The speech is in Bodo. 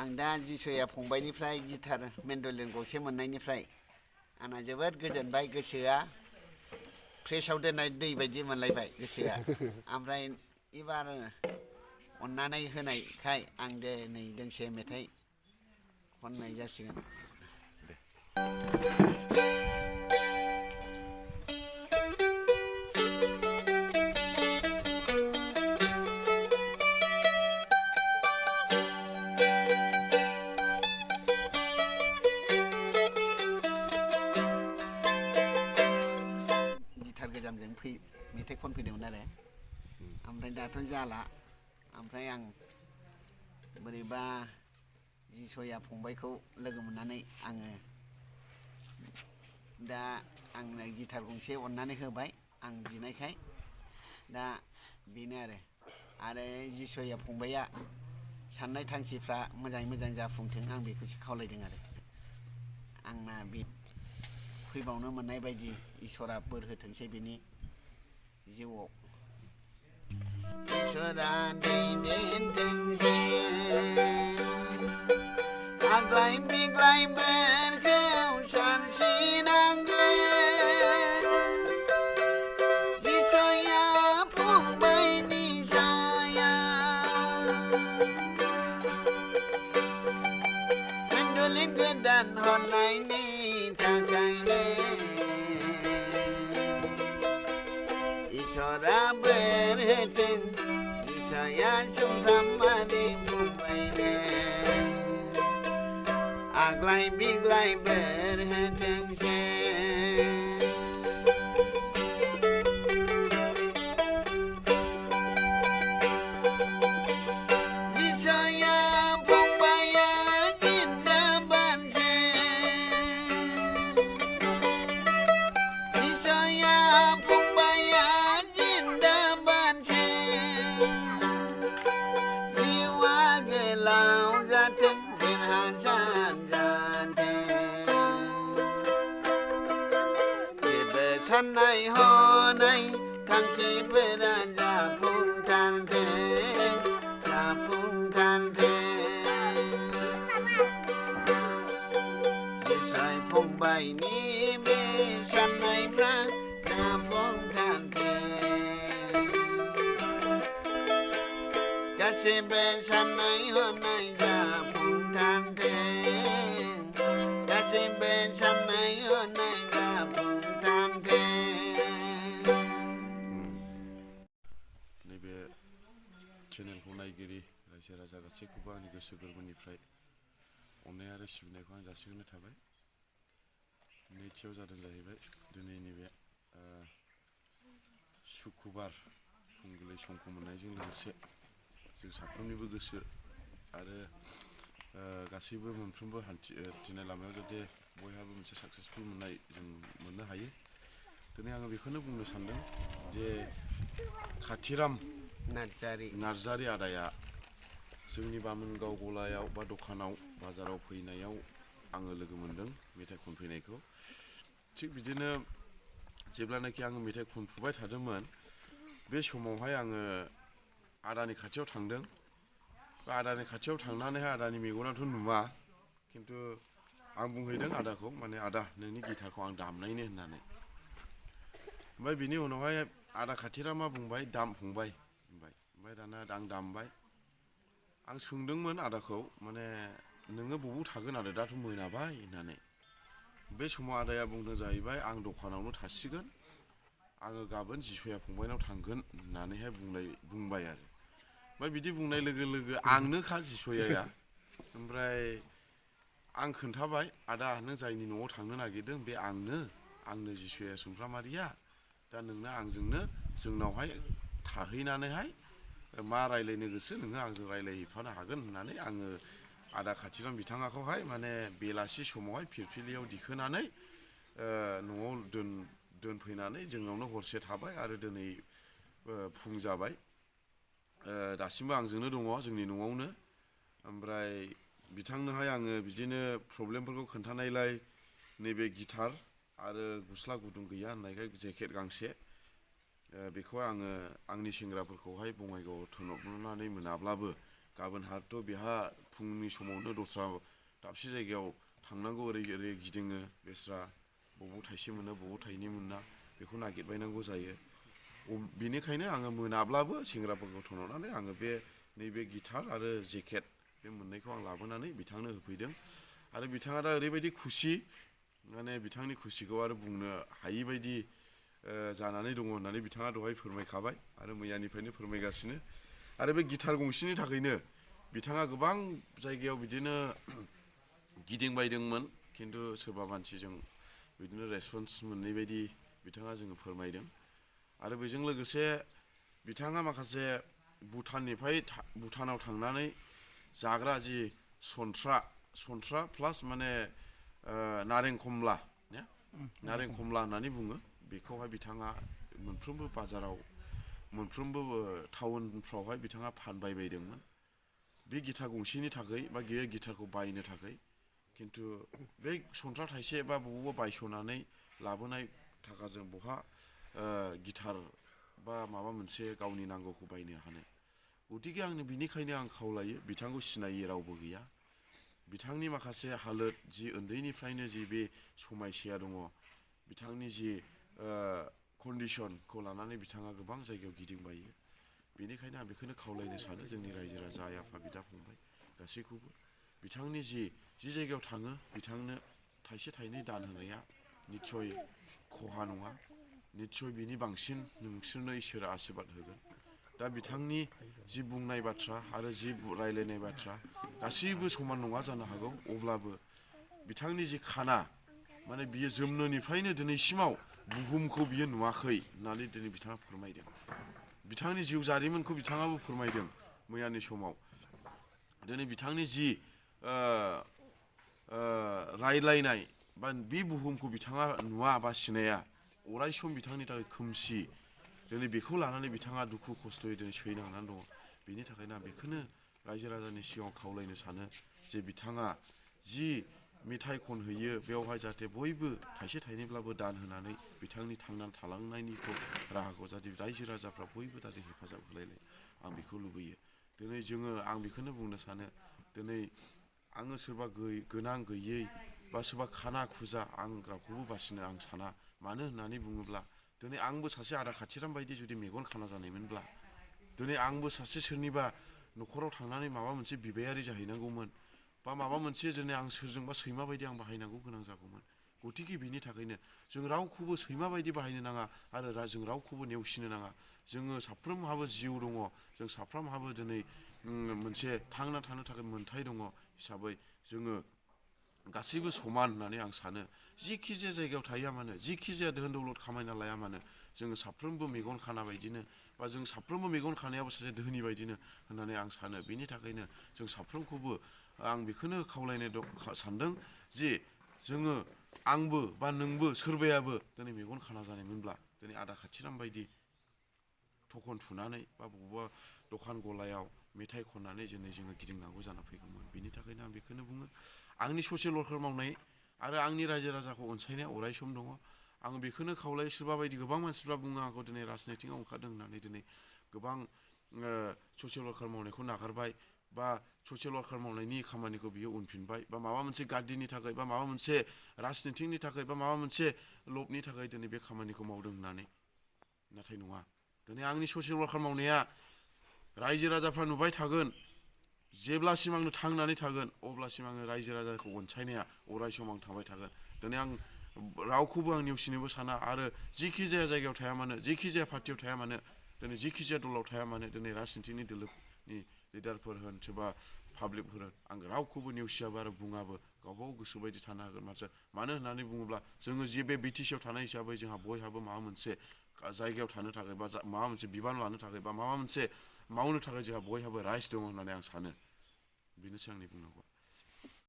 आं दा जिसुया फंबायनिफ्राय गिटार मेन्डलिन गंसे मोननायनिफ्राय आंना जोबोद गोजोनबाय गोसोआ फ्रेसाव दोननाय दै बायदि मोनलायबाय गोसोआ ओमफ्राय एबार अननानै होनायखाय आं दिनै दोंसे मेथाइ खननाय जासिगोन गोजामजों मेथाइ खनफैदोंमोन आरो ओमफ्राय दाथ' जाला ओमफ्राय आं बोरैबा जिसया फंबायखौ लोगो मोननानै आङो दा आंनो गिटार गंसे अननानै होबाय आं बिनायखाय दा बेनो आरो जिसया फंबाया साननाय थांखिफ्रा मोजाङै मोजां जाफुंथों आं बेखौसो खावलायदों आरो आंना बे फैबावनो मोननाय बायदि इसोरा बोर होथोंसै बिनि जिउआव इसोरा दैदेनथोंसै आग्लाय बिग्लाय बोरखौ सानस्रिनांगोन इसोया फंबायनि सायाव मेन्डलिन गोदान हरनायनि थाखायनो इसोरा बोर होथों इसोया सुमफ्रामारि फंबायनो आग्लाय बिग्लाय बोर होथोंसै जिसया फंबाया जिन्दाबादसै जिसया फंबाया जिन्दाबादसै जिउआ गोलाव जाथों देरहासार जाथों जेबो साननाय हनाय थांखिफोरा जाफुंथारथों जिसाय फंबायनि बे साननायफ्रा जाफुंथारथों गासैबो साननाय हनाय जाफुंथारथों गासैबो साननाय हनाय जाफुंथारथों नैबे चेनेलखौ नायगिरि रायजो राजा गासैखौबो आंनि गोसो गोरबोनिफ्राय अननाय आरो सिबिनायखौ आं जासिग्रोनाय थाबाय नैथियाव जादों जाहैबाय दिनैनि बे सुक्रुबार फुंबिलि समखौ मोननायजों लोगोसे जों साफ्रोमनिबो गोसो आरो गासैबो मोनफ्रोमबो हान्थिनाय लामायाव जाहाथे बयहाबो मोनसे साक्सेसफुल मोननाय जों मोननो हायो दिनै आङो बेखौनो बुंनो सानदों जे खाथिराम नार्जारि आदाया जोंनि बामोनगाव गलायाव बा दखानाव बाजाराव फैनायाव आङो लोगो मोनदों मेथाइ खनफैनायखौ थिग बिदिनो जेब्लानाखि आङो मेथाइ खनफुबाय थादोंमोन बे समावहाय आङो आदानि खाथियाव थांदों बा आदानि खाथियाव थांनानैहाय आदानि मेगनाथ' नुवा खिन्थु आं बुंहैदों आदाखौ माने आदा नोंनि गिटारखौ आं दामनायनो होननानै ओमफ्राय बिनि उनावहाय आदा खाथिरामा बुंबाय दाम फंबाय होनबाय ओमफ्राय दाना आं दामबाय आं सोंदोंमोन आदाखौ माने नोङो बबाव थागोन आदा दाथ' मोनाबाय होननानै बे समाव आदाया बुंदों जाहैबाय आं दखानावनो थासिगोन आङो गाबोन जिसया फंबायनाव थांगोन होननानैहाय बुंबाय आरो ओमफ्राय बिदि बुंनाय लोगो लोगो आंनोखा जिसयाया ओमफ्राय आं खोन्थाबाय आदा नों जायनि न'आव थांनो नागिरदों बे आंनो जिसया सुमफ्रामारिया दा नोंनो आंजोंनो जोंनावहाय थाहैनानैहाय मा रायज्लायनो गोसो नोङो आंजों रायज्लायहैफानो हागोन होननानै आङो आदा खाथिराम बिथाङाखौहाय माने बेलासि समावहाय फिरफिलियाव दिखोनानै न'आव दोनफैनानै जोंनावनो हरसे थाबाय आरो दिनै फुं जाबाय दासिमबो आंजोंनो दङ जोंनि न'आवनो ओमफ्राय बिथांनोहाय आङो बिदिनो प्रब्लेमफोरखौ खोन्थानायलाय नैबे गिटार आरो गस्ला गुदुं गैया होननायखाय जेकेट गांसे बेखौ आङो आंनि सेंग्राफोरखौहाय बङाइगावआव थोनहरनानै मोनाब्लाबो गाबोन हाथ' बेहा फुंनि समावनो दस्रा दाबसे जायगायाव थांनांगौ ओरै गिदिङो बेस्रा बबाव थाइसे मोनो बबाव थाइनै मोना बेखौ नागिरबायनांगौ जायो बेनिखायनो आङो मोनाब्लाबो सेंग्राफोरखौ थोनहरनानै आङो बे नैबे गिटार आरो जेकेट बे मोननैखौ आं लाबोनानै बिथांनो होफैदों आरो बिथाङा दा ओरैबायदि खुसि माने बिथांनि खुसिखौ आरो बुंनो हायि बायदि जानानै दङ होननानै बिथाङा दहाय फोरमायखाबाय आरो मैयानिफ्रायनो फोरमायगासिनो आरो बे गिटार गंसेनि थाखायनो बिथाङा गोबां जायगायाव बिदिनो गिदिंबायदोंमोन खिन्थु सोरबा मानसिजों बिदिनो रेसपन्स मोननै बायदि बिथाङा जोङो फोरमायदों आरो बेजों लोगोसे बिथाङा माखासे भुटानाव थांनानै जाग्रा जि सन्थ्रा प्लास माने नारें खमला नारें खमला होननानै बुङो बेखौहाय बिथाङा मोनफ्रोमबो बाजाराव मोनफ्रोमबो टाउनफ्रावहाय बिथाङा फानबाय बायदोंमोन बे गिटार गंसेनि थाखाय बा गिटारखौ बायनो थाखाय खिन्थु बे सन्थ्रा थाइसे बा बबावबा बायस'नानै लाबोनाय थाखाजों बहा गिटार बा माबा मोनसे गावनि नांगौखौ बायनो हानो गतिके आंनो बिनिखायनो आं खावलायो बिथांखौ सिनायि रावबो गैया बिथांनि माखासे हालोद जि उन्दैनिफ्रायनो जि बे समायसाया दङ बिथांनि जि कन्डिसनखौ लानानै बिथाङा गोबां जायगायाव गिदिंबायो बेनिखायनो आं बेखौनो खावलायनो सानो जोंनि रायजो राजा आइ आफा बिदा फंबाय गासैखौबो बिथांनि जि जायगायाव थाङो बिथांनो थाइसे थाइनै दान होनाया निस्सय खहा नङा निस्सय बिनि बांसिन नोंसोरनो इसोरा आशीर्बाद होगोन दा बिथांनि जि बुंनाय बाथ्रा आरो जि रायलायनाय बाथ्रा गासैबो समान नङा जानो हागौ अब्लाबो बिथांनि जि खाना माने बियो जोनोमनिफ्रायनो दिनैसिमाव बुहुमखौ बियो नुवाखै होननानै दिनै बिथाङा फोरमायदों बिथांनि जिउ जारिमिनखौ बिथाङाबो फोरमायदों मैयानि समाव दिनै बिथांनि जि रायलायनाय बा बे बुहुमखौ बिथाङा नुवा बा सिनाया अराय सम बिथांनि थाखाय खोमसि दिनै बेखौ लानानै बिथाङा दुखु खस्थ'यै दिनै सैनांनानै दङ बेनि थाखायनो आं बेखौनो रायजो राजानि सिगाङाव खावलायनो सानो जे बिथाङा जि मेथाइ खनहैयो बेवहाय जाहाथे बयबो थाइसे थाइनैब्लाबो दान होनानै बिथांनि थांनानै थालांनायनिखौ राहाखौ जाहाथे रायजो राजाफ्रा बयबो जाहाथे हेफाजाब होलायलाय आं बेखौ लुबैयो दिनै आं बेखौनो बुंनो सानो दिनै आङो सोरबा गोनां गैयै बा सोरबा खाना खुजा आं रावखौबो बासिनो आं साना मानो होननानै बुङोब्ला दिनै आंबो सासे आदा खाथिराम बायदि जुदि मेगन खाना जानायमोनब्ला दिनै आंबो सासे सोरनिबा न'खराव थांनानै माबा मोनसे बिबायारि जाहैनांगौमोन बा माबा मोनसे दिनै आं सोरजोंबा सैमा बायदि आं बाहायनांगौ गोनां जागौमोन गतिके बिनि थाखायनो जों रावखौबो सैमा बायदि बाहायनो नाङा आरो जों रावखौबो नेवसिनो नाङा जोङो साफ्रोमहाबो जिउ दङ जों साफ्रोमहाबो दिनै मोनसे थांना थानो थाखाय मोन्थाय दङ हिसाबै जोङो गासैबो समान होननानै आं सानो जिखि जाया जायगायाव थाया मानो जिखि जाया धोन दौलत खामायना लाया मानो जोङो साफ्रोमबो मेगन खाना बायदिनो बा जों साफ्रोमबो मेगन खानायाबो सासे धोनि बायदिनो होननानै आं सानो बेनि थाखायनो जों साफ्रोमखौबो आं बेखौनो खावलायनो सानदों जे जोङो आंबो बा नोंबो सोरबायाबो दिनै मेगन खाना जानायमोनब्ला दिनै आदा खाथिराम बायदि थखन थुनानै बा बबेबा दखान गलायाव मेथाइ खननानै दिनै जोङो गिदिंनांगौ जाना फैगौमोन बिनि थाखायनो आं बेखौनो बुङो आंनि ससियेल वार्कार मावनाय आरो आंनि रायजो राजाखौ अनसायनाया अराय सम दङ आं बेखौनो खावलायो सोरबा बायदि गोबां मानसिफ्रा बुङो आंखौ दिनै राजनितिकआव ओंखारदों होननानै दिनै गोबां ससियेल वार्कार मावनायखौ नागारबाय बा ससियेल वार्कार मावनायनि खामानिखौ बियो उनफिनबाय बा माबा मोनसे गार्दिनि थाखाय बा माबा मोनसे राजनितिकनि थाखाय बा माबा मोनसे लबनि थाखाय दिनै बे खामानिखौ मावदों होननानै नाथाय नङा दिनै आंनि ससियेल वार्कार मावनाया रायजो राजाफ्रा नुबाय थागोन जेब्लासिम आंनो थांनानै थागोन अब्लासिम आङो रायजो राजाखौ अनसायनाया अराय सम आं थाबाय थागोन दिनै आं रावखौबो आं नेवसिनोबो साना आरो जिखि जाया जायगायाव थाया मानो जिखि जाया पार्टियाव थाया मानो दिनै जिखि जाया दलाव थाया मानो दिनै राजनितिकनि दोलोनि लिडारफोर होन सोरबा पाब्लिकफोर होन आं रावखौबो नेवसियाबो आरो बुङाबो गावबागाव गोसो बायदि थानो हागोन मानो होननानै बुङोब्ला जोङो जे बे बिटिसिआव थानाय हिसाबै जोंहा बयहाबो माबा मोनसे जायगायाव थानो थाखाय बा माबा मोनसे बिबान लानो थाखाय बा माबा मोनसे मावनो थाखाय जोंहा बयहाबो राइट्स दङ होननानै आं सानो बेनोसै आंनि बुंनांगौआ